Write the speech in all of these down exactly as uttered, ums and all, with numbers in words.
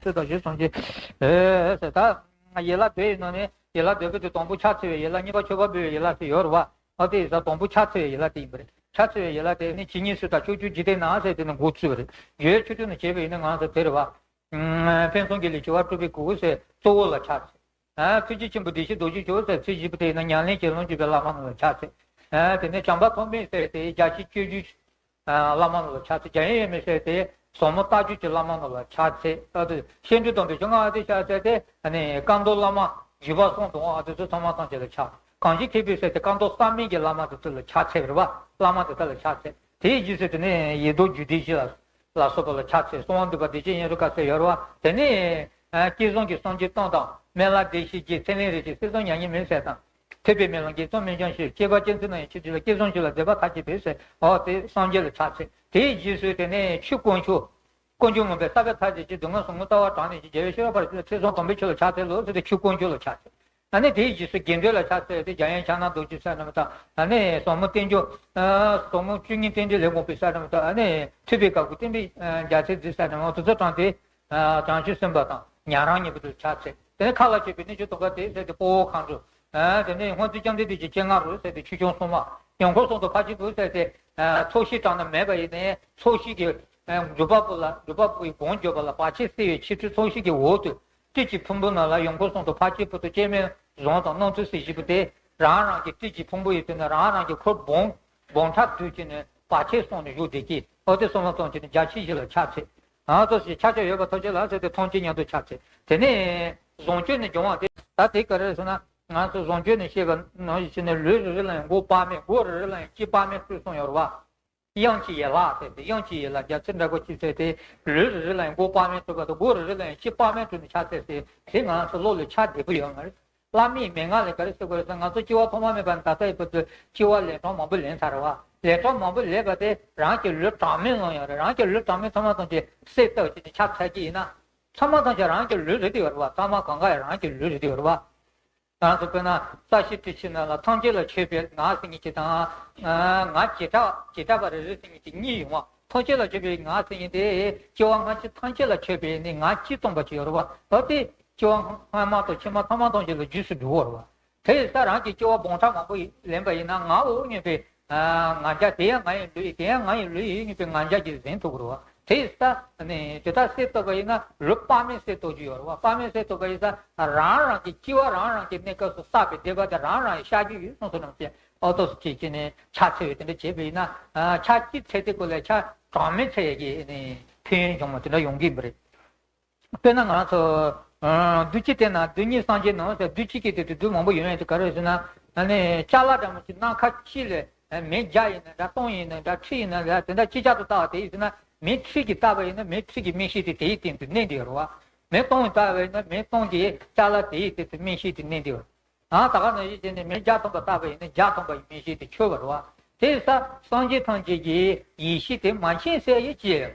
ཚེ་དང་བཞི་སངས་རྒྱས། ཨེ་ཟེར་ད། ཡན་ལག་བརྒྱད་ཡིན་ནོ་ནི་ཡན་ལག་བརྒྱད་པོ་དེ་དང་པོ་ཕྱག་འཚལ་བའི་ཡན་ལག། གཉིས་པ་མཆོད་པ་འབུལ་བའི་ཡན་ལག་ཟེར་ཡོད་རེད་བ། ཨ་དེ་ཡིན་ཙང་དང་པོ་ཕྱག་འཚལ་བའི་ཡན་ལག་དེ་ཡིན་པ་རེད། ཕྱག་འཚལ་བའི་ཡན་ལག་དེ་ནི་ཇི་སྙེད་སུ་དག་ཕྱོགས་བཅུའི་འཇིག་རྟེན་ན་ཟེར་དེ་ནི་འགོ་ཚུགས་པ་རེད། ཡོན་མཆོད་བསྟོད་ནས་བྱས་པ་ཡིན་ན་ང་ཚོ་དེ་རེད་བ། ཨ་ཕུན་སུམ་ཚོགས་ལས་བྱེ་བ་སྤྲུལ་པའི་སྐུ་ཟེར་གཙོ་བོ་ལ་ཕྱག་འཚལ། ཨ་ཐུགས་རྗེ་ཆེན་པོ་བདེ་གཤེགས་རྡོ་རྗེ་འཆང་ཟེར་ཚིག་བཞི་པོ་དེ་ཡིན་ན་ཉམས་ལེན་གྱི་ལམ་བརྒྱུད་པའི་བླ་མ་རྣམས་ལ་ཕྱག་འཚལ། ཨ་དེ་ནས་བྱམས་པ་ཐོགས་མེད་ཟེར་དེ་རྒྱ་ཆེའི་སྤྱོད་བརྒྱུད་བླ་མ་རྣམས་ལ་ཕྱག་འཚལ། རྒྱ་ཡན་ཡོད་མེད་ཟེར་དེ་ཟབ་མོ་ལྟ་སྤྱོད་ཀྱི་བླ་མ་རྣམས་ལ་ཕྱག་འཚལ། ཨ་དེ་བཤད་སྒྲུབ་སྡོམ་པའི་ཆོས་སྔགས་ཨ་ཏི་ཤ་ཟེར་དེ་ཨ་ནི་བཀའ་མདོ་བླ་མ་བརྒྱུད་པ་གསུམ་དང་ཨ་དེ་ཚོ་ཚང་མ་ཐམས་ཅད་ལ་ཕྱག། གང་ཞིག་མཁས་པའི་ཟེར་དེ་བཀའ་མདོ་གསར་མའི་གི་བླ་མ་དེ་ཚོ་ལ་ཕྱག་འཚལ་བ་རེད་བ། བླ་མ་དེ་ཚོ་ལ་ཕྱག་འཚལ། དེའི་རྗེས་སུ་དེ་ནས་ཡེ་རྡོར་རྒྱུད་སྡེ་བཞི་ལ་ལ་སོགས་པ་ལ་ཕྱག་འཚལ། གསང་བ་འདུས་པ་བདེ་ཆེན་སྙན་སྒྲོན་དཀར་ཟེར་ཡོད་རེད་བ། དེ་ནས་ཨ་བསྐལ་བཟང་གི་སངས་རྒྱས་སྟོང་དང་སྨན་བླ་བདེ་གཤེགས་རྗེ་ཚེ་ལེན་རིན་ཆེན་གསེར་ཟངས་མྱ་ངན་མེད་ཟེར་དང་། ཐེག་པའི་སྨོན་ལམ་རྒྱལ་ཚོགས་སྨན་ལྗོངས་ཞེས། སྐྱེ་བ་ཅན་ཚུལ་རྣམ་གཡེང་ཕྱིར་བྲིས་ལ། བསྐལ་བཟང་ཞིང་ལ་མཛད་པ་མཐའ་ཡས་པའི་ཟེར། འོ་དེ་སངས་རྒྱས་ལ་ཕྱག་འཚལ། དེའི་རྗེས་སུ་དེ་ནས་ཆོས་དཀོན་མཆོག་དཀོན་མཆོག་མངོན་པར་ས་བཅད་ཐམས་ཅད་ཀྱི་སྡུག་བསྔལ་ཟབ་མོ་ལྟ་བ་དྲངས་ནས་ཀྱི་རྒྱལ་བའི་ཤེས་རབ་ཕར་ཕྱིན་ལ། ཐེག་གསུམ་དམ་པའི་ཆོས་ལ་ཕྱག་འཚལ་ལོ་ཟེར་ཏེ་ཆོས་དཀོན་མཆོག་ལ་ཕྱག་འཚལ། ཨ་ནི་དེའི་རྗེས་སུ་དགེ་འདུན་ལ་ཕྱག་འཚལ་ཏེ་འཇམ་དབྱངས་ཕྱག་ན་རྡོ་རྗེ་ཟེར་རྣམས་དང་། ཨ་ནི་ཟབ་མོ་བསྟན་འགྱུར། ཟབ་མོ་བཅུ་གཉིས་བསྟན་འགྲོའི་ལས་དགོངས་པའི་ཟེར་རྣམས་དང་། ཨ་ནི་ཐུབ་པའི་བཀའ་བསྒོ་བསྟན་པའི་རྒྱལ་མཚན་འཛིན་ཟེར་རྣམས་དེ་ཚོ་དྲངས་ཏེ། བྱང་ཆུབ་སེམས་དཔའ་དང་ཉན་རང་གཉིས་པོ་དེ་ལ་ཕྱག་འཚལ། དེ་ནས་མཁའ་ལ་མཆོད་པའི་གནས་མཆོག་ཏུ་དགའ་སྟེ་ཟེར་ཏེ་དཔའ་བོ་མཁའ་འགྲོ། དེ་ནས་སྔོན་བརྩེ་བཅོམ་ལྡན་འདས་ཀྱི་སྤྱན་སྔ་རུ་ཟེར་ཏེ་ཆོས་སྐྱོང་སྲུང་མ། ཡོངས་འཁོར་གསུམ་དུ་ཕར་ཕྱིན་དུ་ཟེར་ཏེ། ཚོགས་ཞིང་དྲངས་ན་མེད་པ་ཡིན་ནའི་ཚོགས་ཞིང་གི་སྒྲུབ་པ་པོ་ལ། སྒྲུབ་པ་པོ་ཡི་གོང་བརྗོད་པ་ལ་བར་ཆད་སེལ་བའི་ཕྱི་ཁྲོལ་ཚོགས་ཞིང་གི་འོག་ཏུ་སྤྲིན་གྱི་ཕུང་པོ་རྣམས་ལ། ཡོངས་འཁོར་གསུམ་དུ་ཕར་ཕྱིན་པོ་ཏོ་སྐྱེ་མེད་ཟོང་དང་སྣང་ཚུལ་ཟེར་བཞི་པོ་དེ་རང་རང་གི་སྤྲིན་གྱི་ཕུང་པོ་ཡི་དོན་ནི་རང་རང་གི་འཁོར་སྦོམ་སྦོམ་ཕྲག་བསྡུས་ཀྱི་ནས་བར་ཆད་སོང་ནས་བཞུགས་བསྡད་ཀྱི། འོ་དེ་སོང་བ་ཙམ་གྱིས་ནི་རྒྱལ་ཆེན་བཞི་ལ་ཕྱག་འཚལ། ཨ་ཙོ་ཞེས་ཆ་ཆ་ཡོད་པ་ཐམས་ཅད་ལ་ཟེར་ཏེ་ཐམས་ཅད་མཉམ་དུ་ཕྱག་འཚལ། དེ་ནས་བཟང་སྤྱོད་ནས་སྦྱོང་བ་དེ། ད་དེ་ག་རེ་ཟེར་ན། ང་ཚོ་བཟང་སྤྱོད་ནས་བཤད་པ་ནང་བཞིན་བྱས་ནས་ལུས་རེ་རེ་ལ་ཡང་མགོ་དཔག་མེད། མགོ་རེ་རེ་ལ་ཡང་དཔྱི་དཔག་མེད་སྤྲོད་གསུངས་ཡོད་རེད་བ། དབྱངས་ཀྱི་ཡན་ལག་ཟེར་ཏེ། དབྱངས་ཀྱི་ཡན་ལག་རྒྱ་ཚིག་འདྲ་པོ་ཅིག་ཟེར་ཏེ། ལུས་རེ་རེ་ལ་ཡང་མགོ་དཔག་མེད་སྤྲོད་པ་དང་། མགོ་རེ་རེ་ལ་ཡང་དཔྱི་དཔག་མེད་སྤྲོད་ནས་ཕྱག་འཚལ་ཟེར། དེ་ང་ཚོ་བློ་ལ་འཆར་བདེ་པོ་ཡོད་མ་རེད། བླ་མའི་མན་ངག་ལས་ག་རེ་ཟེར་དགོས་རེད་ཟེར་ན། ང་ཚོ་སྐྱེ་བ་ཐོག་མ་མེད་པ་ནས་ད་ལྟ་ཡི་བར་དུ་སྐྱེ་བ་ལན་གྲངས་མང་པོ་ལེན་ཚར་རེད་བ། ལན་གྲངས་མང་པོ་ལེན་པ་དེ་རང་གི་ལུས་གྲངས་མེད་ལོན་ཡོད་རེད། རང་གི་ལུས་གྲངས་མེད་ཚང་མ་ཐམས་ཅད་གསོས་བཏབ་བྱས་ནས་ཕྱག་འཚལ་གྱི་ཡིན་ན། ཚང་མ་ཐམས་ཅད་རང་གི་ལུས་རེད་དེ་ཡོད་རེད་བ། ཚང་མ་གང་ག་ཡང་རང་གི་ལུས་རེད་དེ་ཡོད་རེད་བ། ང་ཚོ་དཔེར་ན་ས་གཞི་དྲི་ཆུ་ནང་ལ་ཐམས་ཅད་ལ་མཆོད་པའི་ངག་ཟེར་མཁན་ཅིག་དང་། ང་བྱེ་བྲག་བྱེ་བྲག་པ་རེ་རེ་ཟེར་མཁན་ཅིག་གཉིས་ཡོང་བ། ཐམས་ཅད་ལ་མཆོད་པའི་ངག་ཟེར་མཁན་དེ་སྐྱེ་བ་སྔ་ཕྱི་ཐམས་ཅད་ལ་མཆོད་པའི་ནི་ངག་གཅིག་སྟོན་པ་ཅིག་ཡོད་རེད་བ། ད་དེ་སྐྱེ་བ་སྔ་མ་དང་ཕྱི་མ་ཐ་མ་ཐམས་ཅད་ལ་རྗེས་སུ་འགྲོ་གི་རེད་བ། དེ་ཡིན་ཙང་རང་གི་སྐྱེ་བ་སྦོམ་ཕྲག་མང་པོ་ལེན་པ་ཡིན་ན། ངའོ་སྙམ་པའི་ང་རྒྱལ། དེ་ཡང་ང་ཡི་ལུས་ཡིན། དེ་ཡང་ང་ཡི་ལུས་ཡིན་སྙམ་པའི་ང་རྒྱལ་གྱིས་ཟིན་ཐུབ་ཀྱི་རེད་བ། དེ་ཡིན་ཙང་ནི་དེ་ལྟར་གསོས་བཏབ་པ་ཡིན་ན་ལུས་དཔག་མེད་གསོས་བཏབ་ཀྱི་ཡོད་རེད་བ། དཔག་མེད་གསོས་བཏབ་པ་ཡིན་ཙང་རང་རང་གི་སྐྱེ་བ་རང་རང་གི་གནས་སྐབས་སུ་བསགས་པའི་སྡིག་པ་དེ་རང་རང་གིས་བཤགས་ཀྱི་ཡོད་གསུངས་སོ། ནམ་ཞིག་ཨོ་ཏོ་སུ་ཅིག་བྱས་ནས་ཕྱག་འཚལ་བའི་དེ་འདྲ་བྱས་པ་ཡིན་ན། ཕྱག་གཅིག་འཚལ་དུས་སྐབས་ལ་ཕྱག་གྲངས་མེད་འཚལ་ཡས་ཀྱི་ནི་ཕན་ཡོན་བྱུང་བ་དེ་འདྲ་ཡོང་གི་ཡིན་པ་རེད། དཔེར་ན་ང་རང་ཚོ་བདུད་ཀྱི་སྟེང་ན་བདུད་རྙིང་སངས་རྒྱས་ནོ་ཟེར། བདུད་ཀྱི་སྐད་དེ་བདུད་མང་པོ་ཡོད་ཡོད་དེ་ག་རེ་ཟེར་ན། ཨ་ནི་ཅ་ལག་འདྲ་མོ་ཅིག་སྣ་ཁ་གཅིག་ལས་མེ་བརྒྱ་ཡིན་ན་འདྲ། སྟོང་ཡིན་ན་འདྲ། ཁྲི་ཡིན་ན་འདྲ། དེ་འདྲ་ཅིག་ཅར་དུ་བཏགས་པ་དེ་ཡིན་ཟེར་ན། མེ་ཁྲི་གིས་བཏགས་པ་ཡིན་ན་མེ་ཁྲི་གི་མིག་ཤེས་དེ་དེའི་སྟེང་དུ་གནས་བསྡད་ཡོད་རེད་བ། མེ་སྟོང་གིས་བཏགས་པ་ཡིན་ན་མེ་སྟོང་གི་ཅ་ལག་དེའི་སྟེང་དུ་མིག་ཤེས་དེ་གནས་བསྡད་ཡོད་རེད། ཨ་ད་ག་ནང་བཞིན་བྱས་ནས་མེ་བརྒྱ་ཐམ་པ་བཏགས་པ་ཡིན་ན་བརྒྱ་ཐམ་པ་ཡི་མིག་ཤེས་དེ་ཆོད་པ་རེད་བ། དེ་ཡིན་ཙང་སངས་རྒྱས་ཐམས་ཅད་ཀྱི་ཡེ་ཤེས་དེ་མ་མཁྱེན་ཟེར་ཡས་ཅི་ཡོད།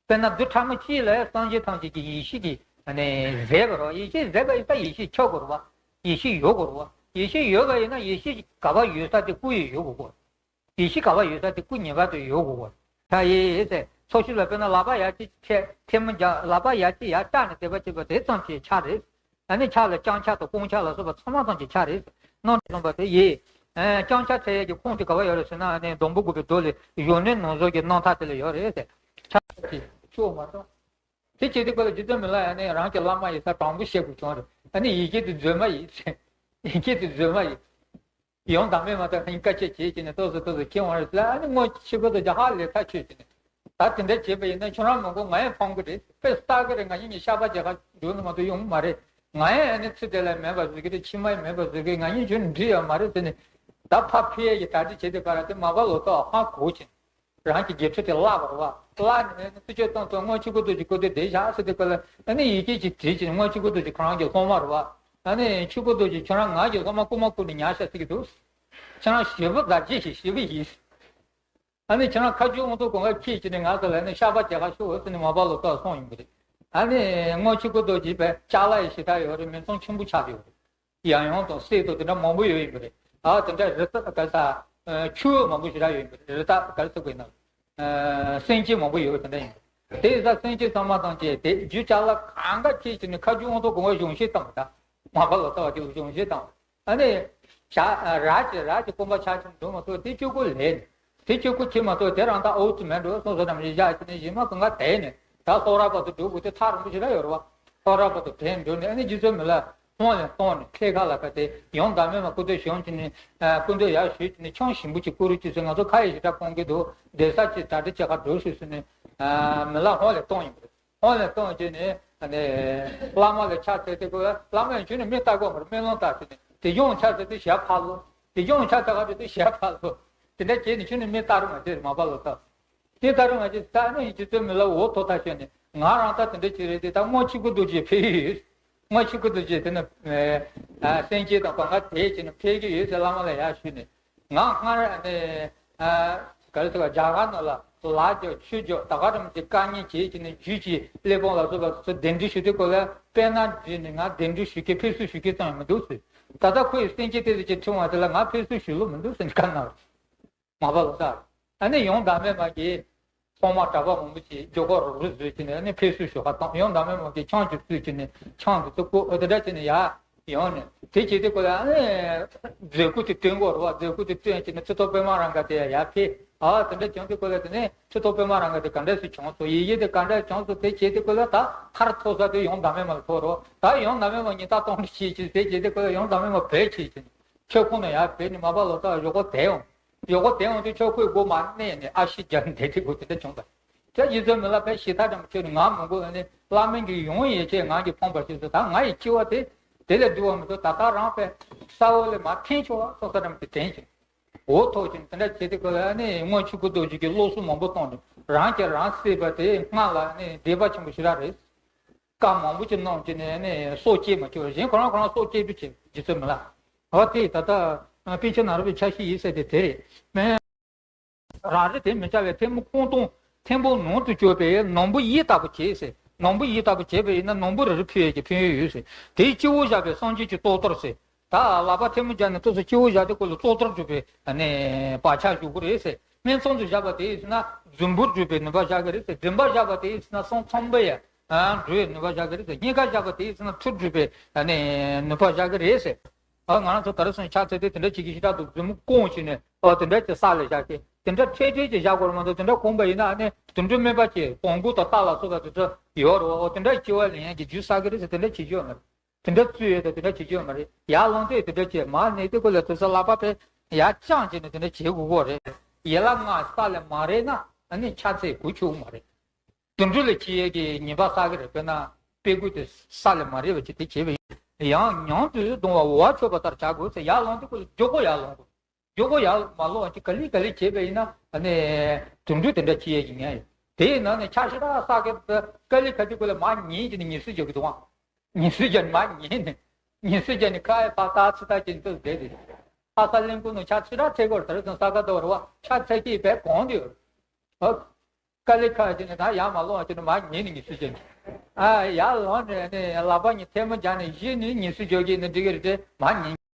དཔེར་ན་བདུད་ཕྲ་མོ་གཅིག་ལ་སངས་རྒྱས་ཐམས་ཅད་ཀྱི་ཡེ་ཤེས་ཀྱིས་ཟད་པ་རེད། ཡེ་ཤེས་ཟད་པ་ཡིན་ཙང་ཡེ་ཤེས་ཆོད་དགོས་རེད་བ། ཡེ་ཤེས་ཡོད་དགོས་རེད་བ། ཡེ་ཤེས་ཡོད་པ་ཡིན་ན་ཡེ་ཤེས་ག་པར་ཡོད་ས་དེ་སྐུ་ཡི་ཡོད་དགོས་གོ། ཡེ་ཤེས་ག་པར་ཡོད་ས་དེ་སྐུ་ངེས་པར་དུ་ཡོད་དགོས་གོ། ཕྱག་ཡེ་ཟེར། ཚོགས་ཞིང་ལ་དཔེར་ན་ལག་པ་ཡ་གཅིག་ཐལ་ཐལ་མོ་སྦྱར། ལག་པ་ཡ་གཅིག་ཡར་བཀྱགས་ནས་བསྡད་པ་བྱས་པ་དེ་ཙམ་གྱིས་ཕྱག་རེད། ཨ་ནི་ཕྱག་ལ་བརྐྱང་ཕྱག་དང་བསྐུམ་ཕྱག་ལ་སོགས་པ་ཚང་མ་ཐམས་ཅད་ཕྱག་རེད། རྣམ་གྲངས་བཟུང་བ་དེ་ཡིས། ཨ་བརྐྱང་ཕྱག་འཚལ་ཡས་ཀྱི་ཁུངས་དེ་ག་པར་ཡོད་རེད་ཟེར་ན། ཨ་ནི་སྡོང་པོ་དགུ་པའི་མདོ་ལས་གཞོན་ནུ་ནོར་བཟང་གི་རྣམ་ཐར་དེ་ལ་ཡོད་རེད་ཟེར། ཕྱག་དེ་ཆོག་མ་སོང་། དེ་བྱེད་དུས་སྐབས་ལ་རྗེ་བཙུན་མི་ལ་ཡང་ནི་རང་གི་བླ་མ་ཡིན་ས་དྲང་པོ་བཤད་དགོས་བྱུང་རེད། ཨ་ནི་ཡི་གེ་དེ་མཛོད་མ་ཡིན་ཟེར། ཡི་གེ་དེ་མཛོད་མ་ཡིན། ཡོང་དང་མེད་མ་ཐག་ཧིང་དཀའ་སྤྱད་བྱེད་ཀྱི་ནས་ཏོག་ཙམ་ཏོག་ཙམ་ཁྱེར་འོང་རེད་ལ། ཨ་ནི་སྔོན་ཆོས་སྐུ་རྡོ་རྗེ་ཧ་ལས་ཐག་ཆོད་ཀྱི་ནས། ད་དེ་འདྲ་བྱེད་པ་ཡིན་ན་ཁྱོད་རང་མི་དགོས། ང་ཡང་ཕངས་གི་རེད། དཔེ་ལྟ་གི་རེད། ང་ཡིན་གྱི་ཤ་པ་རྒྱལ་ཁ་འགྲོ་ནི་མ་གཏོགས་ཡོང་གི་མ་རེད། ང་ཡང་ཨ་ནི་ཚུལ་དེ་ལ་མེད་པ་བཟོ་གི་རེད། ཕྱི་མ་ཡང་མེད་པ་བཟོ་གི། ང་ཡིན་ཁྱོད་འདྲི་ཡོད་མ་རེད་ཟེར་ནས། ད་ཕར་ཕུད་ཡས་ཀྱི་གྲ་སྒྲིག་བྱེད་དུས་པ་ར་དེ་མ་པ་ལོ་ཏོག་ཧ་གོ་ཕྱིན། རང་གི་དགེ་ཕྲུག་དེ་བརླག་པ་རེད་བ། བརླག་ནས་ནི་ཐུགས་ཆོས་གཏོང་ཐོག་སྔོན་ཆོས་སྐུ་རྡོ་རྗེ་སྐུ་དེ་བསྡད་བཞག་ཟེར་དུས་སྐབས་ལ། ཨ་ནི་ཡི་གེ་ཅིག་བྲིས་ཀྱིན། སྔོན་ཆོས་སྐུ་རྡོ་རྗེ་ཁོ་རང་གི་སློབ་མ་རེད་བ། ཨ་ནི་ཆོས་སྐུ་རྡོ་རྗེ་ཁྱོད་རང་ང་གི་སློབ་མ་རྐུ་མ་རྐུ་ནས་ཉར་ཤག་ཟེར་གྱི་འདུག་ཁྱེད་རང་ཞེ་པོ་དགའ་སྐྱིད་ཞིག་ཞེ་པོ་ཡིན། ཨ་ནི་ཁྱེད་རང་ཁ་རྒྱུན་འོང་དུས་གོང་ཁ་ཁྱེད་ཀྱིས་ནི་ང་ཚོ་ལ་ནི་ཤ་པ་རྒྱལ་ཁ་ཤོར་ཟེར་ནས་མ་པ་ལོ་ཏོག་སོང་ཡིན་པ་རེད། ཨ་ནི་སྔོན་ཆོས་སྐུ་རྡོ་རྗེ་པའི་ཅ་ལག་ཡི་ཞེ་དྲག་ཡོད་རེད། མི་ཚང་ཆེན་པོ་ཆགས་ཡོད་རེད། ཡང་ཡང་དང་གསེར་དང་དེ་འདྲ་མང་པོ་ཡོད་ཡིན་པ་རེད། ཨ་དེ་འདྲ་རི་དྭགས་ག་ས་ཆུ་བོ་མང་པོ་ཞེ་དྲག་ཡོད་ཡིན་པ་རེད། རི་དྭགས་ག་རེ་ཟེར་དགོས་ན། སེམས་ཅན་མང་པོ་ཡོད་པ་དེ་འདྲ་ཡིན། དེ་ཡིན་ཙང་སེམས་ཅན་ཚང་མ་དང་བཅས་ཏེ་རྒྱུ་ཅ་ལག་གང་ག་ཁྱེར་བྱས་ནས་ཁ་རྒྱུ་དབང་ཐོག་གོང་བ་གཞུང་བཞེས་བཏང་བ་དང་། མ་པ་ལོ་ཙཱ་བ་དེ་གཞུང་བཞེས་བཏང་བ། ཨ་ནི། བྱ་ར་ཅི་ར་ཅི་སྐོམ་པ་ཆགས་ཀྱི་འདུག་མ་གཏོགས་དེ་གཅིག་པུ་ལས་ནས། དེ་གཅིག་པུ་ཁྱེར་མ་གཏོགས་དེ་རང་ད་ཨོ་ཙི་མེད་འགྲོ་སོང་ས་ནམ་ཞིག་བཞག་བྱས་ནས་གཞན་མ་གང་ག་དེད་ནས་ད་ལྷོ་ར་བར་དུ་འགྲོ་དགོས་དེ་ཐག་རིང་པོ་ཞིག་ར་ཡོད་རེད་བ། ལྷོ་ར་བར་དུ་དེད་འགྲོ་ནས་ཨ་ནི་རྗེ་བཙུན་མི་ལ་སྔོན་ལ་གཏོང་ནས་ཁྲིད་ཁ་ལ་ཁ་དེ་ཡོངས་དག་མེད་མ་སྐུ་མདུན་བྱོན་བྱས་ནས་སྐུ་མདུན་ཡར་ཞུས་བྱས་ནས་ཆང་ཞིམ་པོ་ཅིག་བསྐུར་རོགས་ཅེས་ཟེར། ང་ཚོ་ཁ་ཡི་ཞེ་དྲག་གཏོང་གི་འདུག་སྡོད་ས་ཅིག་གྲ་སྒྲིག་བྱེད་ག་འགྲོ་ཞུས་ཟེར་ནས་མི་ལ་སྔོན་ལ་གཏོང་ཡིན་པ་རེད། ཧོན་ལས་གཏོང་བྱས་ནས་ཨ་ནི་བླ་མ་ལ་ཕྱག་འཚལ་དུས་སྐབས་ལ་བླ་མ་ཡང་ཁྱོད་ནི་མི་ལྟ་དགོས་མ་རེད། སྨོན་ལམ་བཏབ་བྱས་ནས་དེ་གཞུང་ཕྱག་འཚལ་དུས་ཞལ་ཕར་ལོག་དེ་གཞུང་ཕྱག་འཚལ་ག་དུས་དུས་ཞལ་ཕར་ལོག་དེ་འདྲ་བྱས་ནས་ཁྱོད་ནི་མི་ལྟ་རུ་མ་བྱེད་མ་པ་ལོ་ལྟ། དེ་ལྟ་རུ་མ་བྱེད་ད་ནི་ཡིན་གྱི་ཚོད་མི་ལ་འོ་ཐོག་ཐག་ཆོད་ནས་ང་རང་ད་དེ་འདྲ་བྱེད་རེད་དེ་ད་སྔོན་ཆུ་ཀུ་རྡོ་རྗེ་ཕེབས་ཡོད། སྔོན་ཆུ་ཀུ་རྡོ་རྗེ་དེ་ནི་སེང་གེ་དང་གང་ག་དེ་བྱས་ནས་ཕེབས་ཀྱི་ཡོད་ཟེར་བླ་མ་ལ་ཡར་ཞུས་ནས། ང་སྔར་ནས་ག་རེ་ཟེར་བ་རྒྱ་གར་ནང་ལ་ལ་རྒྱོ་ཆུ་རྒྱོ་ད་ག་རམ་གྱི་དཀའ་ངལ་བྱེད་ཀྱི་ནས་རྒྱུད་ཀྱི་སླེབས་སྤོང་ལ་སོགས་པ་ཚོ་གདན་འདྲེན་ཞུ་དུས་སྐོར་ལ་དཔེར་ན་བརྗོད་ནས་ང་གདན་འདྲེན་ཞུ་མཁན་ཕེབས་བསུ་ཞུ་མཁན་ཙམ་ཡང་མི་འདུག་ཟེར། ད་ལྟ་ཁོ་ཡི་སེང་གེ་དེ་ཚོ་ཅིག་ཁྲིད་འོང་དེ་ལ་ང་ཕེབས་བསུ་ཞུ་ལོ་མི་འདུག་ཟེར་ནས་བཀའ་གནང་བ་མ་པ་ལོ་ད། ཨ་ནི་ཡོངས་དག་མེད་མ་གི་ཐོག་མ་གྲྭ་པ་མང་པོ་ཞིག་རྒྱུ་སྐོར་རོགས་རོགས་བཟོས་ཀྱི་ནས་ནི་ཕེབས་བསུ་ཞུ་ཁ་བཏང་། ཡང་འདྲ་མིན་མང་གི་ཆང་ཅིག་བཙུགས་ཀྱི་ནས་ཆང་དེ་ཚོ་བཀོལ་འོ་དེ་འདྲ་བྱས་ནས་ཡར་ཡོང་ནས་དེ་བྱེད་དུས་སྐོར་ལ་ཨ་ནི་མཛད་སྒོ་དེ་སྟོན་དགོས་རེད་བ། མཛད་སྒོ་དེ་སྟོན་བྱས་ནས་ཁྲི་ཐོག་པད་མ་རང་ག་དེ་ཡར་ཕེབས། ཨ་དེ་འདྲ་བྱུང་དུས་སྐོར་ལ་དེ་ནས་ཁྲི་ཐོག་པད་མ་རང་ག་དེ་ག་འདྲ་ཞིག་བྱུང་སོང་། ཡི་གེ་དེ་ག་འདྲ་བྱུང་སོང་། དེ་བྱེད་དུས་སྐོར་ལ་ད་མཐར་ཐུག་ས་དེ་ཡང་འདྲ་མིན་མང་ཐོག་རེད་བ། ད་ཡང་འདྲ་མིན་མང་ཉིན་ལྟར་གཏོང་རེས་བྱེད་ཀྱི་དེ་བྱེད་དུས་སྐོར་ལ་ཡང་འདྲ་མིན་མང་བེད་སྤྱད་ཀྱི་ཆོས་ཁོང་ནས་ཡར་བེད་ནས་མ་པ་ལོ་ཙཱ་བ་ཞོག་གོ་དེ་ཡོང་། ཞོག་གོ་དེ་ཡོང་དུས་ཆོས་ཁོས་སྒོ་མ་གནས་ནས་ཨ་ཤི་རྒྱ་འདས་དེ་གོ་དེ་འདྲ་བྱུང་ད། དེ་ཡིན་ཚོད་མི་ལ་ཕན་ཞི་ཐག་ཙམ་ཁྱོད་ནི་ང་མི་དགོས་ནས་བླ་མ་གི་ཡོང་ཡེ་ཆེ་ང་གི་ཕོངས་པ་ཞིག་ཚོ་ད་ང་ཡི་སྐྱེ་བ་དེ་དེ་ལས་བསྡུ་བ་མི་འདུག་ད་ལྟ་རང་པས་ས་འོག་ལས་མ་འཐེན་ཆོག་བ་སོ་ས་ཙམ་དེ་དྲན་ཞིང་འོ་ཐོག་ཅིང་དེ་འདྲ་བྱེད་དེ་གོ་ལ་ནི་སྔོན་ཆུ་ཀུ་རྡོ་རྗེ་གི་སློབ་གསོ་མང་པོ་བཏང་ནས་རང་གིས་རང་བསད་པ་དེ་སྔ་ལ་ནི་སྡིག་པ་ཆེན་པོ་ཞིག་ར་རེད། བཀའ་མང་པོ་ཅིག་གནང་བྱས་ནས་ནི་སྲོག་བཅད་མ་བཅུག་གཞན་ཁོ་རང་ཁོ་རང་སྲོག་བཅད་རྒྱུ་བྱེད་རྒྱུ་ཚོད་མི་ལ། འོ་དེ་ད་ལྟ་པཎ་ཆེན་ནཱ་རོ་པའི་ཆ་ཤས་ཡིན་ཟེར་དེ་དེ་རེད། མེ། རང་རེ་དེ་མི་བྱ་བའི་ཐལ་མོ་སྐོང་སྟོང་ཐེམ་པོ་ནང་དུ་བཅུག་པའི་ནོར་བུ་ཡི་ལྟ་བུ་བྱེད་ཟེར། ནོར་བུ་ཡི་ལྟ་བུ་བྱེད་པ་ཡིན་ན་ནོར་བུ་རེ་རེ་ཕུལ་ཡས་ཀྱི་ཕན་ཡོན་ཡོད་ཟེར། དེའི་སྤྱི་བོ་བཞག་པའི་སངས་རྒྱས་ཀྱི་གཙུག་ཏོར་ཟེར། ད་ལག་པ་ཐལ་མོ་སྦྱར་ནས་ཐུགས་སུ་སྤྱི་བོ་བཞག་དེ་ཀོ་ལ་གཙུག་ཏོར་འཇུག་པའི་ནས་བག་ཆགས་འཇུག་གི་རེད་ཟེར། སྨད་འཚོང་དུ་བཞག་པ་དེ་ཡིན་ན་རྫུན་པོར་འཇུག་པའི་ནུས་པ་བཞག་གི་རེད་ཟེར། མགྲིན་པ་བཞག་པ་དེ་ཡིན་ན་སེམས་ཚངས་པ་ཡི་འགྲོ་བའི་ནུས་པ་བཞག་གི་རེད་ཟེར། སྙིང་ག་བཞག་པ་དེ་ཡིན་ན་ཐུར་འཇུག་པའི་ནས་ནུས་པ་བཞག་གི་རེད་ཟེར། ཨ་ང་རང་ཚོ་ད་རེས་སང་ཕྱག་འཚལ་དུས་དེ་འདྲ་བྱེད་ཀྱི་ཞེ་དྲག་འདུག་རྫུན་མ་སྐོང་བྱས་ནས་ཨོ་དེ་འདྲ་བྱས་ས་ལ་བཞག་གི་དེ་འདྲ་འཕྲལ་འཕྲལ་གྱི་བཞག་དགོས་རེད་མ་གཏོགས་དེ་འདྲ་གོམས་པ་ཡིན་ན་ཨ་ནི་དུད་འགྲོ་སྨན་པ་གྱིས་བོང་གུ་དང་རྟ་ལ་སོགས་པ་དེ་ཚོ་ཡོད་རེད་བ། ཨོ་དེ་འདྲ་སྐྱེ་བ་ལེན་ཡག་གི་རྒྱུ་བསགས་ཀྱི་རེད་ཟེར་དེ་འདྲ་བྱེད་རྒྱུ་ཡོད་མ་རེད། དེ་འདྲ་བཙུགས་ཡོད་དང་དེ་འདྲ་བྱེད་རྒྱུ་ཡོད་མ་རེད། ཡར་ལངས་དུས་དེ་འདྲ་བྱས་མར་གནས་དུས་ཀོ་ལ་དེ་ཚོ་ལག་པ་ཕར་ཡར་བརྐྱངས་བྱས་ནས་དེ་འདྲ་བྱེད་དགོས་ཀྱི་རེད། ཡན་ལག་ལྔ་ས་ལ་མ་རེག་ན་ཨ་ནི་ཕྱག་འཚལ་དགོས་ཆོག་མ་རེད། དུད་འགྲོ་ལ་སྐྱེ་ཡས་ཀྱི་ཉེས་པ་བསགས་ཀྱི་རེད། དཔེར་ན་དཔེ་རྒོད་དེ་ས་ལ་མ་རེག་པ་བྱས་དེ་བྱས་པ་ཡིན་ཡང་མྱང་དུ་གདུང་བ་འོ་བ་མཆོད་པ་ལྟར་བྱ་དགོས་ཟེར། ཡར་ལངས་དུས་ཀོ་ལ་མགྱོགས་པོ་ཡར་ལངས་དགོས། མགྱོགས་པོ་ཡར་མ་ལངས་ཀྱི་ག་ལེ་ག་ལེ་བྱས་པ་ཡིན་ན་ཨ་ནི་དུད་འགྲོ་དེ་འདྲ་སྐྱེ་ཡས་ཀྱི་ཉེན་ཡོད། དེའི་ནང་ནས་ཕྱག་ཞེ་དྲག་བསགས་ཀྱི་དཀའ་ལས་ཁག་དུས་ཀོ་ལ་མར་ཉལ་གྱི་ནས་ཉལ་སྲིད་རྒྱག་གི་འདུག་ཨང་། ཉལ་སྲིད་རྒྱག་ནས་མར་ཉལ་ནས་ཉལ་སྲིད་རྒྱག་ནས་ཁ་ཡི་ཕར་ལྟ་ཚུར་ལྟ་བྱས་ནས་བསྡད་དེ། ཨ་ས་གླིང་ཁུག་ནང་ཕྱག་ཞེ་དྲག་འཚལ་དགོས་རེད། ད་རེས་སང་ས་ག་ཟླ་བ་རེད་བ། ཕྱག་འཚལ་གྱི་བས་གོང་དུ་ཡོད། ཨ། དཀའ་ལས་ཁག་ཅིག་ནས་ད་ཡར་མ་ལོངས་ཅིག་ནས་མར་ཉལ་ནས་ཉལ་སྲིད་ཅིག་ཨ་ཡར་ལོངས་ནས་ནས་ལག་པ་གཉིས་ཐལ་མོ་སྦྱར་ནས་གཞི་ནས་ཉལ་སྲིད་འཇོག་གི་ནས་འགྲིག་གི་རེད་དེ་མར་ཉལ།